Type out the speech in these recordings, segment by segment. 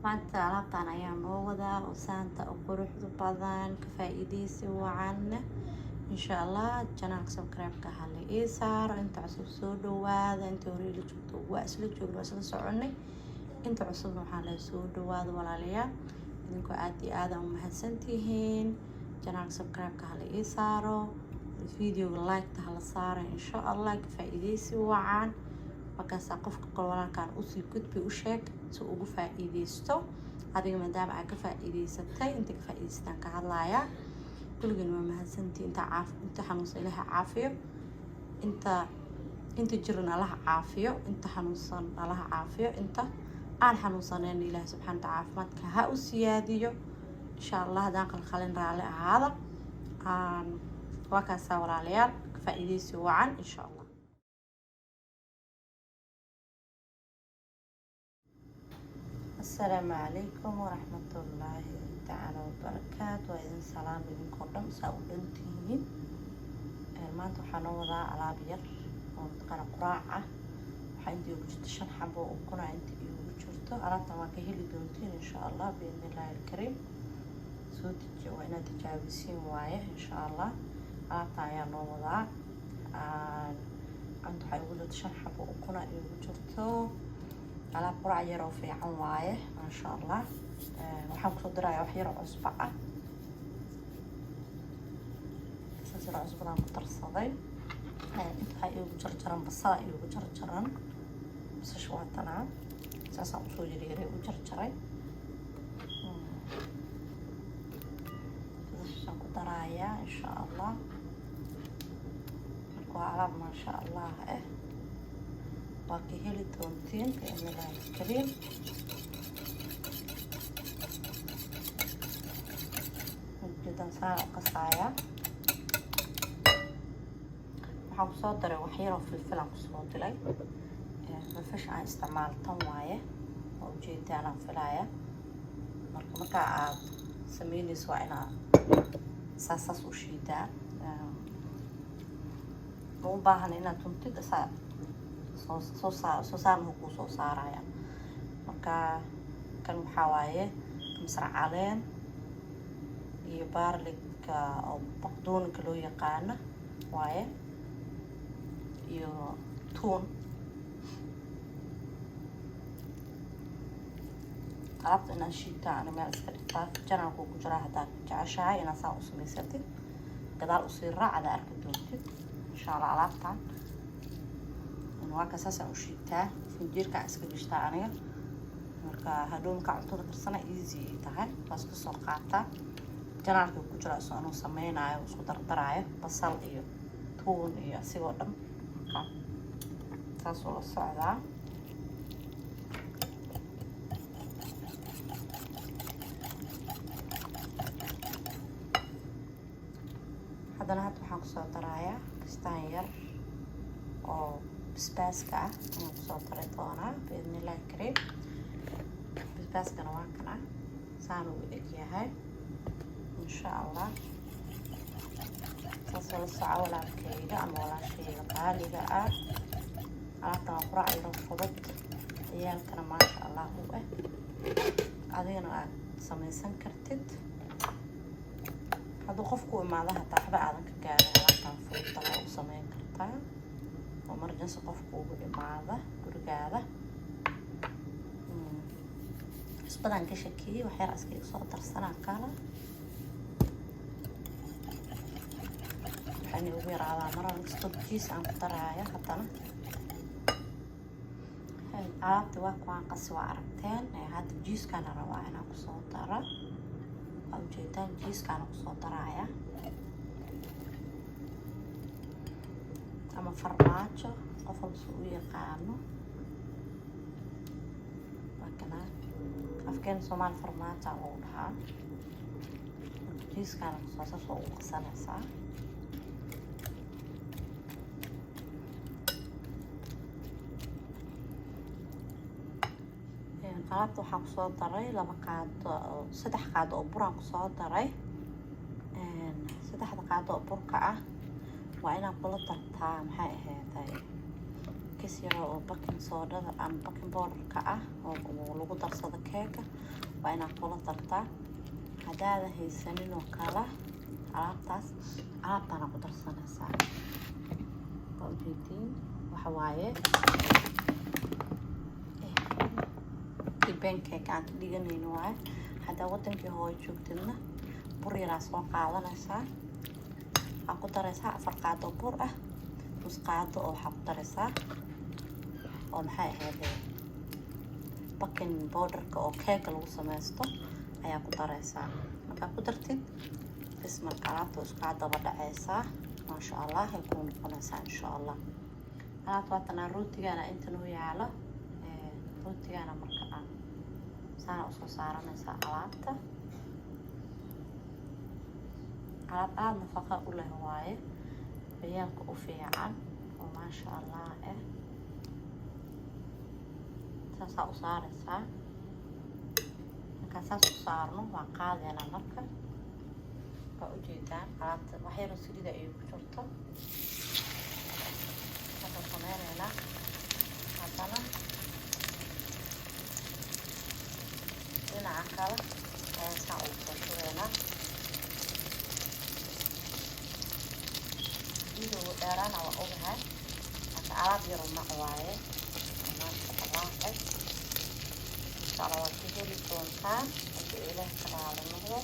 Maanta alaabtan ayaa noo wadaa oo saanta u quruxda badan. Ka faa-iideysi wacan, insha Allah. Channelka subscribe-ka hala ii saaro. Inta cusub soo dhawaada, inta hore ila joogto waa isla joogno, waa isla soconay. Inta cusubna waxaa laga soo dhawaada, walaalayaal. Idinkoo aad iyo aad aan u mahadsantihiin. Channelka subscribe-ka hala ii saaro, videoga like-ta hala saaro, insha Allah. Ka faa-iideysi wacan. Markaasaa qofka kale walaalkaan usii gudbi, u sheeg si ugu faa-iideysto adiga, maadaama aad ka faa-iideysatay. Inta ka faa-iideysataan ka hadlayaa. Kulligeen waa mahadsantii. Inta caaf, inta xanuunsan Ilaha caafiyo, inta jiran Allaha caafiyo, inta xanuunsan Allaha caafiyo, inta aan xanuunsaneyn Ilaahi subxana wataala caafimaadka ha u siyaadiyo, insha Allah. Haddaan qalqalin, raalli ahaada. Waa kaasaa, walaalayaal. Ka faa-iideysi wacan, insha Allah. Asalaamu calaykum waraxmatullaahi tacaala wabarakaatu. Waa idin salaam idinkoo dhan, saa u dhantihiin. Maanta waxaa noo wadaa alaab yar oo mataqaana quraac ah. Waxaa inta iigu jirto shan xabo ukuna inta iigu jirto. Alaabtan waa ka heli doontiin, insha Allah, biidni illaahi alkariim. Soo deji, waa inaad tijaabisiin waaye, insha Allah. Alaabtan ayaa noo wadaa. Inta waxaa iigu jirto shan xabo ukuna iigu jirto. Alaab quraac yar oo fiican waaye, maasha Allah. Waxaan kusoo darayaa wax yar oo cusbo ah. Saas yar oo cusbadaan ku darsaday. Inta waxaa iigu jarjaran basala, iigu jarjaran basasha waa tanaa. Saasaan usoo yaryaray, u jarjaray. Basashaan ku darayaa, insha Allah. Marka waa alaab maasha Allah ah, waa ka heli doontiin biidnillahi alkariim. Ujeedan saan u qasaaya. Waxaan kusoo daray wax yaroo filfilaan kusoo diray. Filfisha aan isticmaalo tan waaye, waa ujeedaan aan filaaya. Marka markaa aad sameyneyso, waa inaad saas saas u shiidaa. Ma u baahan inaad tuntid, saa soo soo saa soo saarna kuu soo saaraya. Marka kan waxaa waaye kamsar caleen iyo parsleyka oo baqdooninka loo yaqaano waaye iyo tuun. Alaabta inaad shiitaa ana meel iska dhigtaa, channelku ku jiraa. Haddaad jeceshahay inaad saa u samaysatid, gadaal usii raac, adaa arki doontid, insha Allah. Alaabtan waa ka saasaan u shiitaa, finjiirkaan iska gishtaa aniga. Marka hadhow markaa cuntada karsana, easy ay tahay, waa iska soo qaataa. Channelka ku jira isoo anuu sameynaayo, isku dardaraayo basal iyo tuun iyo asigoo dhan. Marka saasuu la socdaa. Haddana hadda waxaan kusoo darayaa kastaan yar oo basbaaska ah ayaan kusoo dari doonaa, biidni illahi kariim. Basbaaskana waa kana, saan uu eg yahay, insha Allah. Saasoo la soco, walaalkayga ama walaashayga qaaliga ah. Alaabtan waa quraac yaro fudud, ciyaalkana maasha Allah u ah, adigana aad samaysan kartid. Hadduu qofku imaado hataa waxba aadan ka gaarin, alaabtan fududta waa u sameyn kartaa. Emergency qofku ugu imaada gurigaada. Cusbadaan ka shakiyey, wax yar iskaga soo darsanaa kala. Waxayna ugu yaraadaa marar kastoo jiis aan ku daraayo. Haddana alaabti waa kuwaan qasi, waa aragteen. Hadda jiiskaana rabaa inaan kusoo daro. Waa ujeedaan, jiiskaana kusoo daraaya ama farmaajo, qof walba su u yaqaano. Waa kanaa, afkeena Soomaali farmaajo lagu dhahaa. Jiiskaana kusoo saas waa ugu qasanaysaa. Alaabta waxaan kusoo daray laba qaado, saddex qaado oo buraan kusoo daray. Saddexda qaado oo burka ah waa inaad kula dartaa, maxay aheeday, Kis yaro oo baking sodada ama baking powderka ah oo lagu darsado keega waa inaad kula dartaa. Haddaadan haysanin oo kale alaabtaas, alaabtaana ku darsanaysaa. Waa ujeediin, waxa waaye pancake aan ka dhiganayno waaye. Haddaa wadankii hooyo joogtidna, bur yaraa soo qaadanaysaa, waxaa ku daraysaa 4 qaado bur ah, nus qaado oo waxaa ku daraysaa oo maxay ahayd, baking powderka oo keega lagu sameysto ayaa ku daraysaa. Markaa ku dartid bis, marka alaabta iskaa daba dhacaysaa, maasha Allah ay kuu noqonaysaa, insha Allah. Alaabta waatanaa, rootigana inta noo yaalo. Rootigana marka aan saana usoo saaranaysaa. Alaabta alaab aada nafaqa u leh waaye, ciyaalka u fiican oo maasha Allah ah. Saasaa u saaraysaa. Markaa saas u saarno, waan qaadeynaa. Marka waa ujeedaan, alaabta wax yaroo saliida ay ku jirto. Waxaan sameyneynaa haddana dhinaca kale ayaan saa ugu soo shubeynaa. Videogu dheeraana waa ogahay, laakiin alaab yaro mac waaye, maasha Allah eh. Insha Allah waad ka heli doontaan haddii Ilaah ka raali noqdo,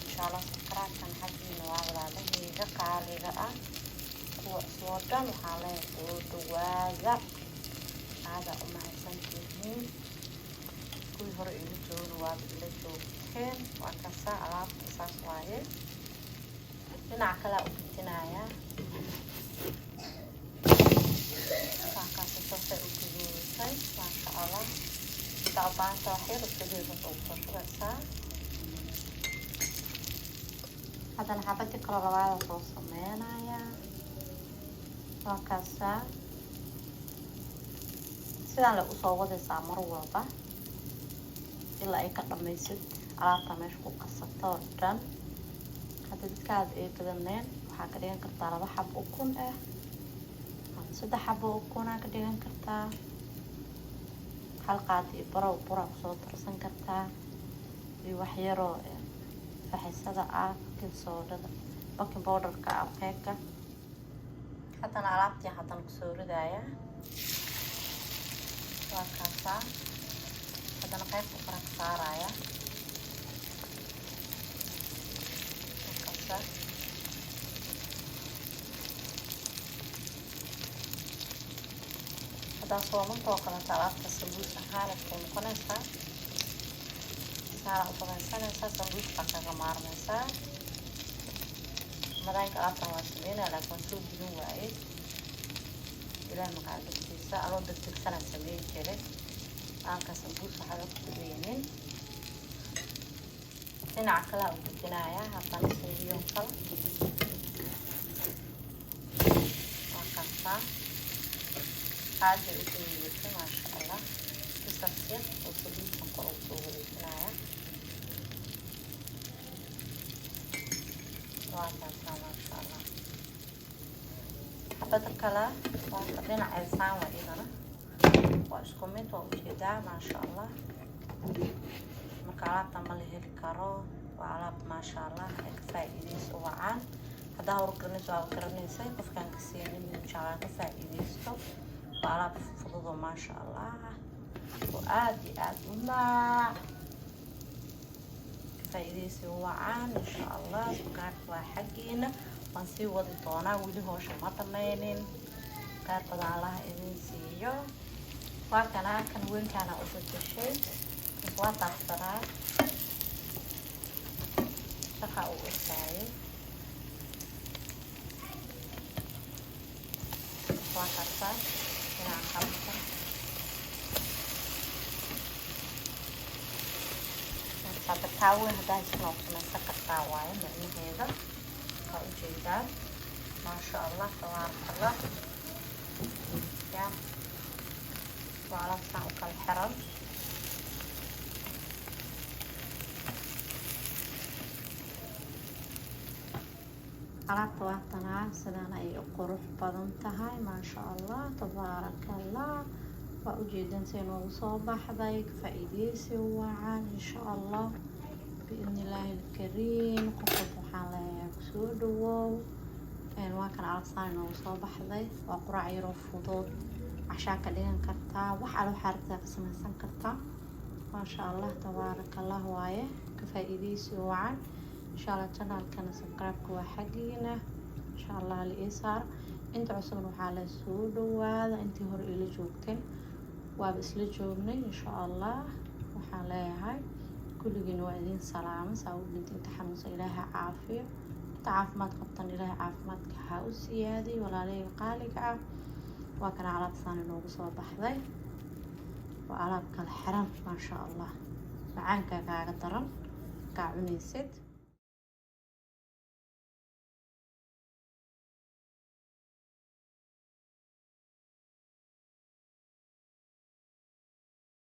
insha Allah. Subscribe-kan xaggiina waa, walaalahayga qaaliga ah. Kuwa cusub oo dhan waxaa leeyahay soo dhawaada, aada u mahadsantihiin. Kuwii hore igu joogna waaba ila joogteen. Waa kasa, alaabta saas waaye. Dhinaca kalea u fidinayaa. Waa kaasa, saasay u guduudatay, maasha Allah. Intaa u baahanta wax yar saliid ugu soo shubaysaa. Haddana xabadii kaloo labaada soo sameynaya. Waa kaasaa, sidaan le usoo wadaysaa mar walba ilaa ay ka dhammaysid alaabta meesha ku qasato oo dhan. Haddii dadkaada ay badaneen, waxaa ka dhigan kartaa laba xabo ukun ah ama saddex xabo ukunaa ka dhigan kartaa. Hal qaad iyo barow buraa kusoo darsan kartaa iyo wax yaroo faxisada ah, baking sodada, baking powderka ah keeka. Haddana alaabtii haddana kusoo ridaaya. Waa kaasaa, haddana qaybta koran ka saaraya. Waa kaasaa. Haddaa soomanta oo kaleeto, alaabta sambuus ahaan ay kuu noqonaysaa. Saara u samaysanaysaa, sambuus baa kaga maarmaysaa. Madaanka alaabtan waa sameynaya, laakiin waan soo gudin waayey. Ilaah maqaadirtiisa, anoo degdegsanaa sameyn jiray, aanka sambuus waxba ku gudaynin. Dhinaca kalea u gudinayaa haddana sidii kale. Waa kaasaa, aad bay u guduudatay, maasha Allah. Kisas yar oo saliidkan kor ugu soo wareejinaya. Waa kaasaa, maasha Allah. Xabada kale waa dhinaca saan waa, iyadana waa isku mid, waa ujeedaa, maasha Allah. Marka alaabta ma la heli karo, waa alaab maasha Allah ay ka faa'iideyso wacaan. Haddaa hor garanayso, waa garanaysay. Qofkaan ka siinin, insha Allah ka faa'iideysto. Waa alaab fudud oo maasha Allah oo aada iyo aada u maac, ka faa'iideysi wacaan, insha Allah. Subscribe waa xaggiina. Waan sii wadi doonaa, weli hoosha ma dhammaynin. Qaar badan Allaha idin siiyo. Waa kanaa, kan weynkaana u bedeshay, waa daaqsanaa, shaqa uu ordaayay. Waa kaasaa, dhinaca qalka taaweyn haddaa haysan waa ku samaysan kartaa waaye micnaheeda. Waa ujeedaan, maasha Allah, tabaaraka Allah. Ya waa alaab saan u kala xiran. Alaabta waa tanaa, sidaan ayay u qurux badan tahay. Maasha Allah, tabaaraka Allah. Waa ujeedan say noogu soo baxday. Ka faa-iideysi wacan, insha Allah, biidni Illaahi alkariim. Qof walba waxaan leeyahay kusoo dhawow. Waa kan alaabtaan noogu soo baxday. Waa quraac yaroo fudud, cashaa ka dhigan kartaa, wax alla waxaa rabtaa ka samaysan kartaa. Maasha Allah, tabaaraka Allah waaye. Ka faa-iideysi wacan, insha Allah. Channelkana subscribe-ka waa xaggiina, insha Allah, la ii saar. Inta cusubna waxaa la soo dhawaada. Intii hore ila joogteen, waaba isla joognay, insha Allah. Waxaan leeyahay kulligiina waa idiin salaama saa u dhinta. Inta xanuunsan Ilaaha caafiyo, inta caafimaad qabtan Ilaahay caafimaadka ha u siyaadiy. Walaalahayga qaaliga ah, waa kana alaabtaan inoogu soo baxday. Waa alaab kala xiran, maasha Allah. Macaanka kaaga daran kaa cunaysid.